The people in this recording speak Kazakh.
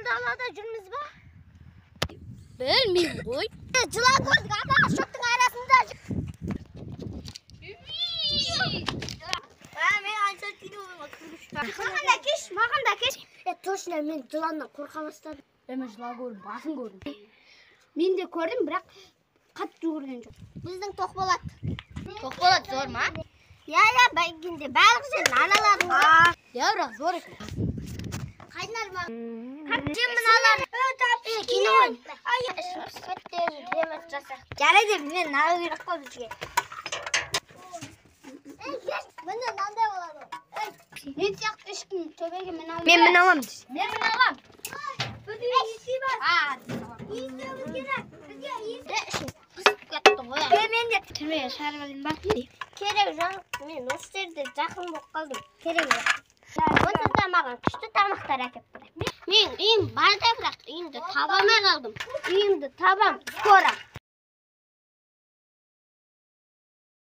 Далада жүрміз ба? Білмеймін ғой. Жылан көрдік, ана шөптің арасында. Маған да кеш, маған да кеш. Точно, мен жыланнан қорқа бастадым. Мен жылан көрдім, басын көрдім. Мен де көрдім, бірақ қатты көрген жоқ. Біздің Тоқболат. Тоқболат зор ма? Иә, иә, бәйгенде барлық жерін араладым ғой. Иә, бірақ зор екен. Қайнар ма? Сен мыналар. Кино. Жарайды, мен нағыз керек қой бізге. Міне мынандай болады. Мен сияқты ешкім төбеге міне алмайды. Мен міне аламын. Мен міне аламын. Пысып кетті ғой. Мен де түрмеге шығарып алайын ба? Керек жоқ. Мен осы жерде жақын болып қалдым. Керек жоқ. Онсыз да маған күшті тамақтар әкеліп береді. Мен үйім бар да, бірақ үйімді таба алмай қалдым. Үйімді табам скоро.